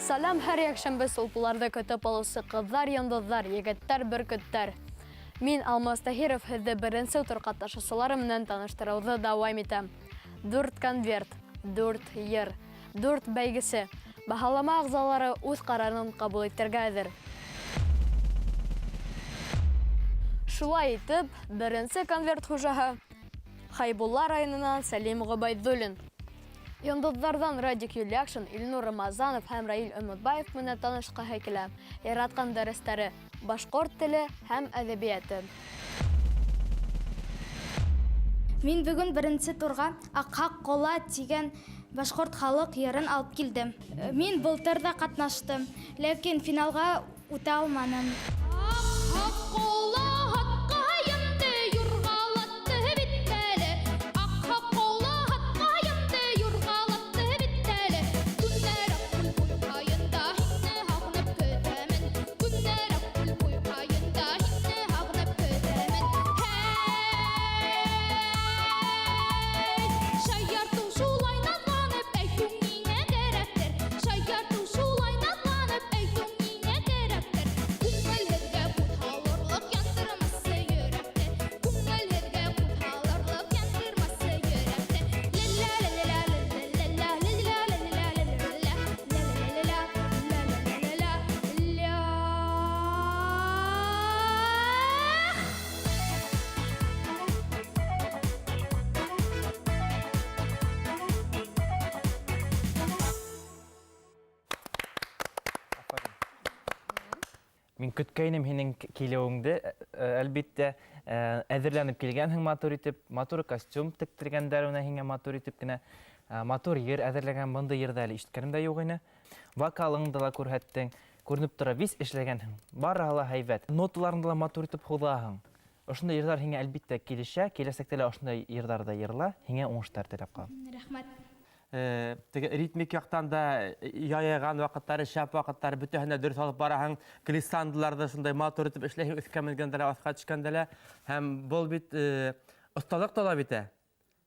Сәлам һәр якшәмбе сулпыларҙы көтөп алыусы ҡыҙҙар, йондоҙҙар, егеттәр, бөркөттәр. Мин Алмаз Таһиров һеҙҙе беренсе тур ҡатнашыусылары менән таныштырыуҙы дауам итәм. Дүрт конверт, дүрт йыр, дүрт бәйгесе. Баһалама ағзалары үҙ ҡарарын ҡабул итергә әҙер. Шулай итеп, беренсе конверт хужаһы Хәйбулла районынан Сәлим Ғөбәйҙуллин. Йондоҙҙарҙан Радик Юльякшин, Илнур Рамазанов һәм Раил Өмөтбаев менән танышҡыһы килә. Яратҡан дәрестәре башҡорт теле һәм әҙәбиәте. Мин бөгөн беренсе турға Аҡһаҡ ҡола тигән башҡорт халыҡ йырын алып килдем. Мин былтыр ҙа ҡатнаштым, ләкин финалға үтә алманым. Мин көткәйнем һинең килеүеңде, әлбиттә, әҙерләнеп килгәнһең матур итеп, матур костюм тектергәндәр менә һиңә матур итеп кенә, матур йыр әҙерләгән, бындай йырҙы әле ишеткәнем дә юҡ ине. Вокалыңды ла күрһәттең, күренеп тора, вис эшләгәнһең, барыһы ла һәйбәт. Ноталарыңды ла матур итеп һуҙаһың. Ошондай йырҙар һиңә әлбиттә килешә, киләсәктә лә ошондай йырҙарҙы йырла, һиңә уңыштар теләп ҡалам. Рәхмәт. Теге ритмик яҡтан да яйыған ваҡыттары, шәп ваҡыттары бөтәһен дә дөрөҫ алып бараһың. Глиссандыларҙы шундай матур итеп эшләйһең, өҫкә менгәндә лә, аҫҡа төшкәндә лә. Һәм был бит оҫталыҡ талап итә.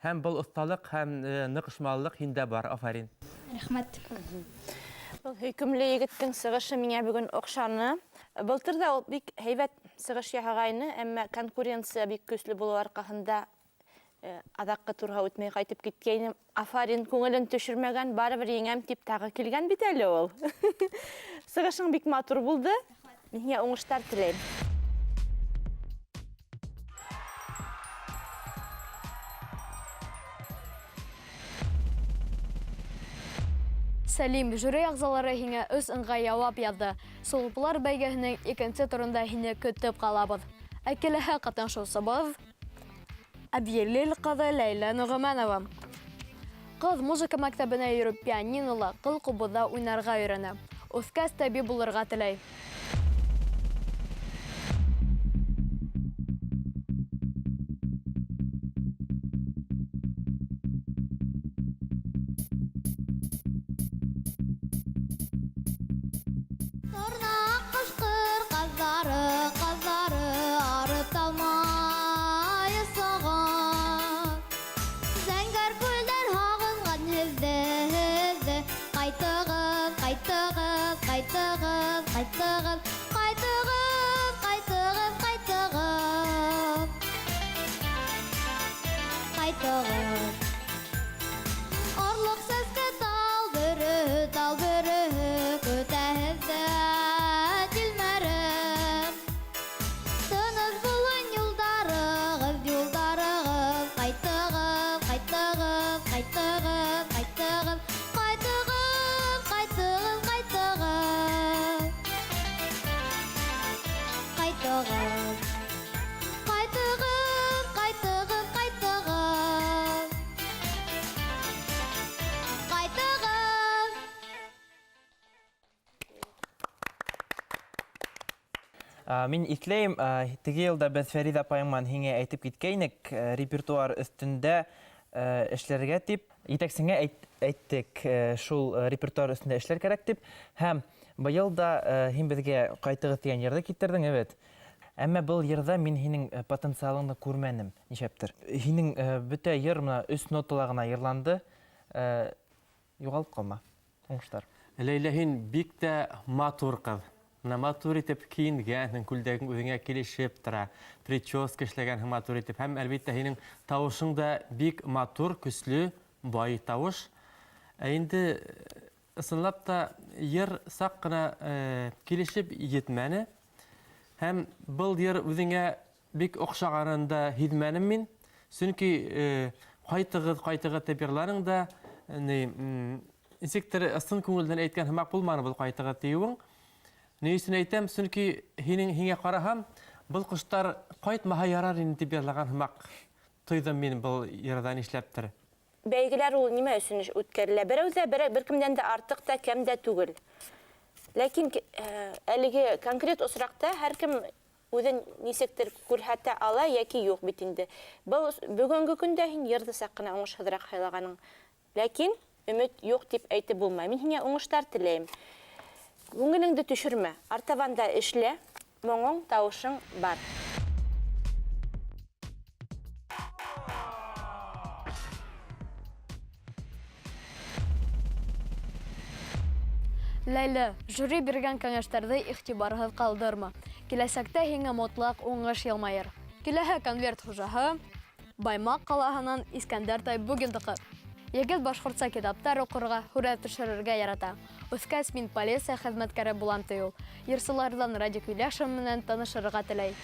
Һәм был оҫталыҡ һәм ныҡышмалылыҡ һиндә бар. Афарин. Рәхмәт. Был һөйкөмлө егеттең сығышы миңә бөгөн оҡшаны. Былтыр ҙа ул бик һәйбәт сығыш яһағайны, әммә конкуренция бик көслө булыу арҡаһында аҙаҡҡы турға үтмәй ҡайтып киткәйне. Афарин, күңелен төшөрмәгән, барыбер еңәм тип тағы килгән бит әле ул. Сығышың бик матур булды. Мин һиңә уңыштар теләйем. Сәлим, жюри ағзалары һиңә өс ыңғай яуап яҙҙы. Сулпылар бәйгеһенең икенсе турында һине көтөп ҡалабыҙ. Ә киләһе ҡатнашыусыбыҙ Әбйәлил ҡыҙы Ләйлә Нөғөмәнова. Ҡыҙ музыка мәктәбенә йөрөп пианинола, ҡыл ҡубыҙҙа уйнарға өйрәнә. Үҫкәс табип булырға теләй. Торна ҡышҡыр ҡаҙҙары, ҡаҙҙары арып талмай осаған. Зәңгәр күлдәр һағынған һеҙҙе, һеҙҙе. Ҡайтығыҙ, ҡайтығыҙ, ҡайтығыҙ, ҡайтығыҙ, ҡайтығыҙ, ҡайтығыҙ, ҡайтығыҙ. Ҡайтығыҙ. Орлоҡ сәскә тал бөрөһө, тал бөрөһө, көтә һеҙҙе тилмереп. Тыныс булһын юлдарығыҙ, юлдарығыҙ, ҡайтығыҙ, ҡайтығыҙ, ҡайтығыҙ, ҡайтығыҙ, ҡайтығыҙ, ҡайтығыҙ, ҡайтығыҙ. Ҡайтығыҙ. Ҡайтығыҙ, ҡайтығыҙ, ҡайтығыҙ. Ҡайтығыҙ. Мин иҫләйем, теге йылда беҙ Фәриҙә апайың менән һиңә әйтеп киткәйнек, репертуар өҫтөндә, эшләргә тип, етәксеңә әйттек, шул репертуар өҫтөндә эшләр кәрәк тип. Һәм быйыл да, һин беҙгә ҡайтығыҙ тигән йырҙы китерҙең, эбет. Әммә был йырҙа мин һинең потенциалыңды күрмәнем, нишләптер. Һинең бөтә йыр мына өс нотала ғына йырланды. Юғалып ҡалма. Уңыштар. Ләйлә, һин бик тә матур ҡыҙ. Менә матур итеп киенгәнһең, күлдәгең үҙеңә килешеп тора, прическа эшләгәнһең матур итеп. Һәм, әлбиттә, һинең тавышың да бик матур, көслө, бай тавыш. Ә инде ысынлап та йыр саҡ ҡына килешеп етмәне. Һәм был йыр үҙеңә бик оҡшағанын да һиҙмәнем мин. Сөнки ҡайтығыҙ, ҡайтығыҙ тип йырланың да, ни, нисектер ысын күңелдән әйткән һымаҡ булманы был ҡайтығыҙ тиеүең. Ни өсөн әйтәм? Сөнки һинең һиңә ҡараһам, был ҡоштар ҡайтмаһа ярар ине тип йырлаған һымаҡ тойҙом мин был йырҙа нишләптер. Бәйгеләр ул нимә өсөн үткәрелә? Берәү ҙә бер кемдән дә артыҡ та, кәм дә түгел. Ләкин әлеге конкрет осраҡта һәр кем үҙен нисектер күрһәтә ала йәки юҡ бит инде. Был бөгөнгө көндә һин йырҙы саҡ ҡына уңышһыҙыраҡ һайлағаның. Ләкин өмөт юҡ тип әйтеп булмай. Мин һиңә уңыштар теләйем. Күңелеңде төшөрмә, артабан да эшлә, моңоң, тауышың бар. Ләйлә, жюри биргән кәңәштәрҙе иғтибарһыҙ ҡалдырма. Киләсәктә һиңә мотлаҡ уңыш йылмайыр. Киләһе конверт хужаһы Баймаҡ ҡалаһынан Искәндәр Тайбугиндыҡы. Егет башҡортса китаптар уҡырға, һүрәт төшөрөргә ярата. Үҫкәс мин полиция хеҙмәткәре булам ти ул. Йырсыларҙан Радик Юльяшев менән танышырға теләй.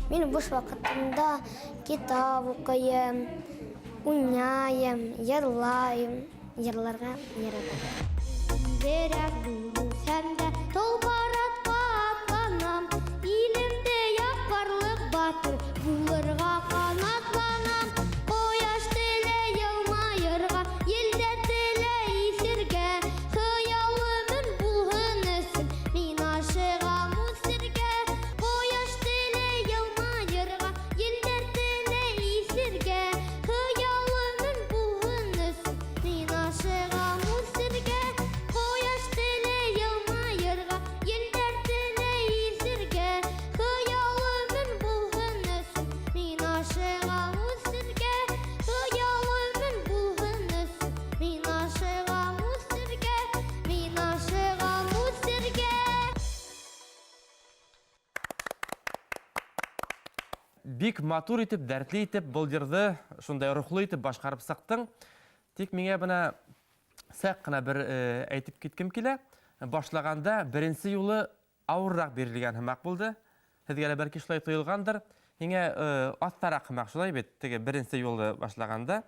Мин буш ваҡытымда китап уҡыйым, уйнайым, йырлайым. Йырларға яратам. Берәк булсам да толпар атҡа атланам, илемде яҡларлыҡ батыр булырға ҡанатланам. Ҡояш теләй йылмайырға, елдә теләй иҫергә, хыялымын булһын өсөн мин ашығам үҫергә. Ҡояш теләй йылмайырға, елдәр теләй иҫергә, хыялымын булһын өсөн мин ашығам үҫергә. Ҡояш теләй йылмайырға, елдәр теләй иҫергә, хыялымын булһын өсөн мин ашығам үҫергә. Хыялымын булһын өсөн мин ашығам үҫергә, мин ашығам үҫергә. Бик матур итеп, дәртле итеп был йырҙы шундай рухлы итеп башҡарып сыҡтың. Тик миңә бына саҡ ҡына бер әйтеп киткем килә. Башлағанда беренсе юлы ауырыраҡ бирелгән һымаҡ булды. Һеҙгә лә бәлки шулай тойолғандыр. Һиңә аҫтараҡ һымаҡ шулай бит, теге беренсе юлы башлағанда.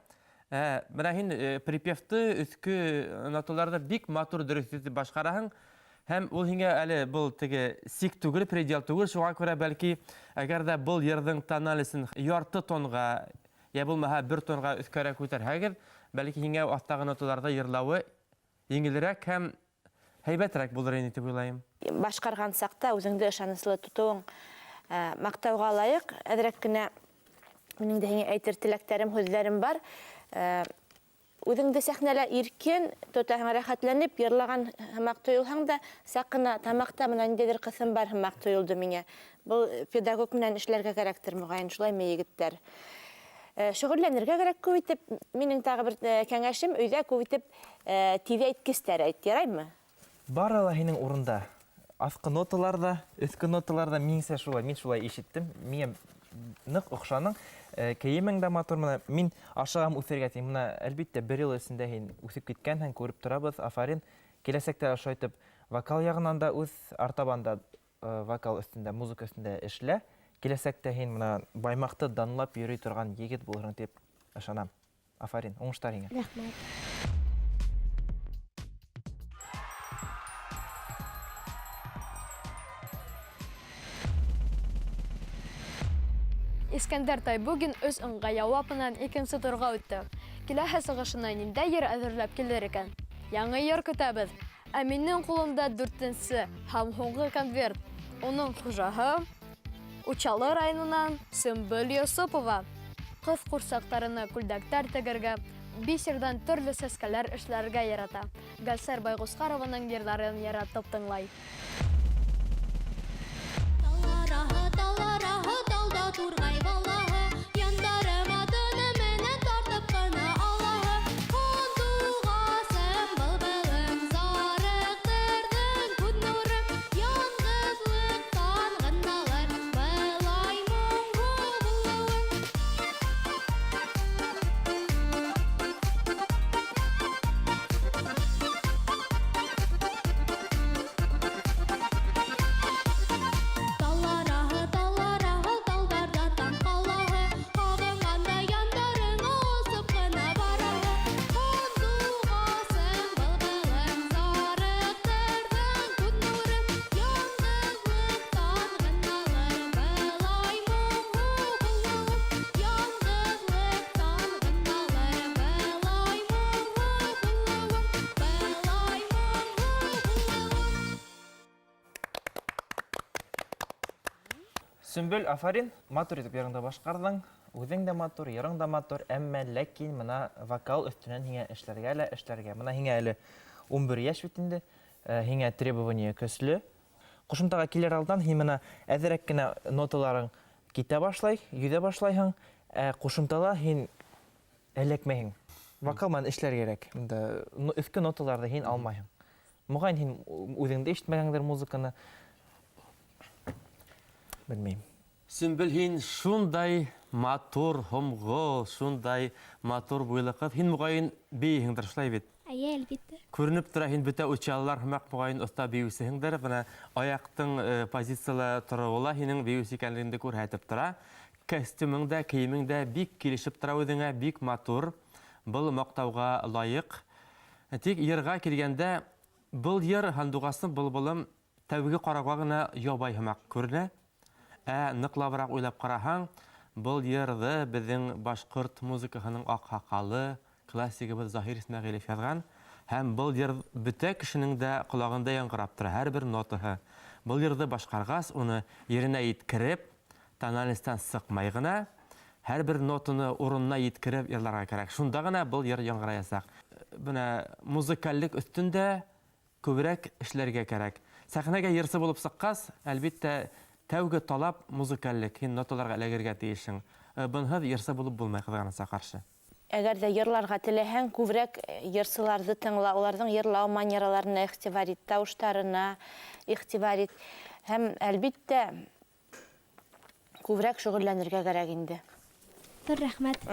Бына һин припевты, өҫкө ноталарҙы бик матур дөрөҫ итеп башҡараһың. Һәм ул һиңә әле был теге сик түгел, предел түгел, шуңа күрә бәлки әгәр ҙә был йырҙың тоналесен ярты тонға йә булмаһа бер тонға өҫкәрәк күтәрһәгеҙ, бәлки һиңә аҫтағы ноталарҙы йырлауы еңелерәк һәм һәйбәтерәк булыр ине тип уйлайым. Башҡарған саҡта үҙеңде ышаныслы тотоуың маҡтауға лайыҡ. Әҙерәк кенә минең дә һиңә әйтер теләктәрем, һүҙҙәрем бар. Үҙеңде сәхнәлә иркен тотаһың, рәхәтләнеп йырлаған һымаҡ тойолһаң да, саҡ ҡына тамаҡта бына ниндәйҙер ҡыҫым бар һымаҡ тойолдо миңә. Был педагог менән эшләргә кәрәктер, моғайын, шулаймы, егеттәр? Шөғөлләнергә кәрәк күп итеп. Минең тағы бер кәңәшем, өйҙә күп итеп тиҙәйткестәр әйт, яраймы? Бары ла һинең урында. Аҫҡы ноталар ҙа, өҫкө ноталар ҙа, минсә шулай, мин шулай ишеттем. Миңә ныҡ оҡшаның. Кейемең дә матур. Бына мин ашығам үҫергә тиң. Бына әлбиттә бер йыл эсендә һин үҫеп киткәнһең, күреп торабыҙ. Афарин. Киләсәктә ошолай итеп вокал яғынан да үҫ, артабан да вокал өҫтөндә, музыка өҫтөндә эшлә. Киләсәктә һин бына Баймаҡты данлап йөрөй торған егет булырһың тип ышанам. Афарин, уңыштар һиңә. Рәхмәт. Искәндәр Тайбугин өс ыңғай яуап менән икенсе турға үтте. Киләһе сығышына ниндәй йыр әҙерләп килер икән? Яңы йыр көтәбеҙ. Ә минең ҡулымда дүртенсе һәм һуңғы конверт. Уның хужаһы Учалы районынан Сөмбөл Йосопова. Ҡыҙ ҡурсаҡтарына күлдәктәр тегергә, бисерҙән төрлө сәскәләр эшләргә ярата. Гөлсәр Байғусҡарованың йырҙарын яратып тыңлай. Талараһы, талараһы, талда турғай балаһы, яндарыма тыны менән тартып ҡына алаһы. Һандуғас Сөмбөл, афарин, матур итеп йырыңды башҡарҙың. Үҙең дә матур, йырың да матур, әммә ләкин мына вокал өҫтөнән һиңә эшләргә лә эшләргә. Мына һиңә әле 11 йәш бит инде, һиңә требование көслө. Ҡушымтаға килер алдан һин мына әҙерәк кенә ноталарың китә башлай, йөҙә башлайһың, ә ҡушымтала һин эләкмәйһең. Вокал менән эшләр кәрәк. Мында өҫкө ноталарҙы һин алмайһың. Моғайын һин үҙең дә ишетмәгәндер музыканы. Белмәйем. Сөмбөл, һин шундай матур һомғол, шундай матур буйлы ҡыҙ. Һин моғайын бейейһеңдер, шулай бит? Әйе, әлбиттә. Күренеп тора, һин бөтә учалылар һымаҡ моғайын оҫта бейеүсеһеңдер. Бына аяҡтың позицияла тороуы ла һинең бейеүсе икәнлегеңде күрһәтеп тора. Костюмың да, кейемең дә бик килешеп тора үҙеңә, бик матур. Был маҡтауға лайыҡ. Тик йырға килгәндә, был йыр һандуғасым былбылым тәүге ҡарауға ғына ябай һымаҡ күренә. Ә ныҡлабыраҡ уйлап ҡараһаң, был йырҙы беҙҙең башҡорт музыкаһының аҡһаҡалы, классигыбыҙ Заһир Исмәғилев яҙған. Һәм был йыр бөтә кешенең дә ҡолағында яңғырап тора, һәр бер нотаһы. Был йырҙы башҡарғас, уны еренә еткереп, тональностан сыҡмай ғына, һәр бер нотаны урынына еткереп йырларға кәрәк. Шунда ғына был йыр яңғыраясаҡ. Бына музыкальлек өҫтөндә күберәк эшләргә кәрәк. Сәхнәгә йырсы булып сыҡҡас, әлбиттә, тәүге талап музыкальлек, һин ноталарға эләгергә тейешһең. Бынһыҙ йырсы булып булмай, ҡыҙғанысҡа ҡаршы. Әгәр ҙә йырларға теләһәң, күберәк йырсыларҙы тыңла, уларҙың йырлау манераларына иғтибар ит, тауыштарына иғтибар ит. Һәм әлбиттә күберәк шөғөлләнергә кәрәк инде. Ҙур рәхмәт.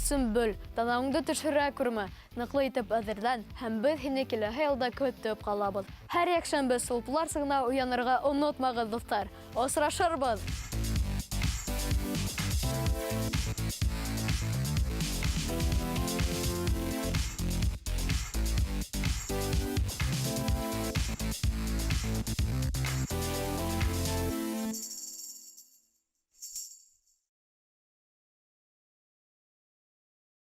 Сөмбөл, танауыңды төшөрә күрмә, ныҡлы итеп әҙерлән һәм беҙ һине киләһе йылда көтөп ҡалабыҙ. Һәр йәкшәмбе Сулпылар сығына уянырға онотмағыҙ, дуҫтар. Осрашырбыҙ!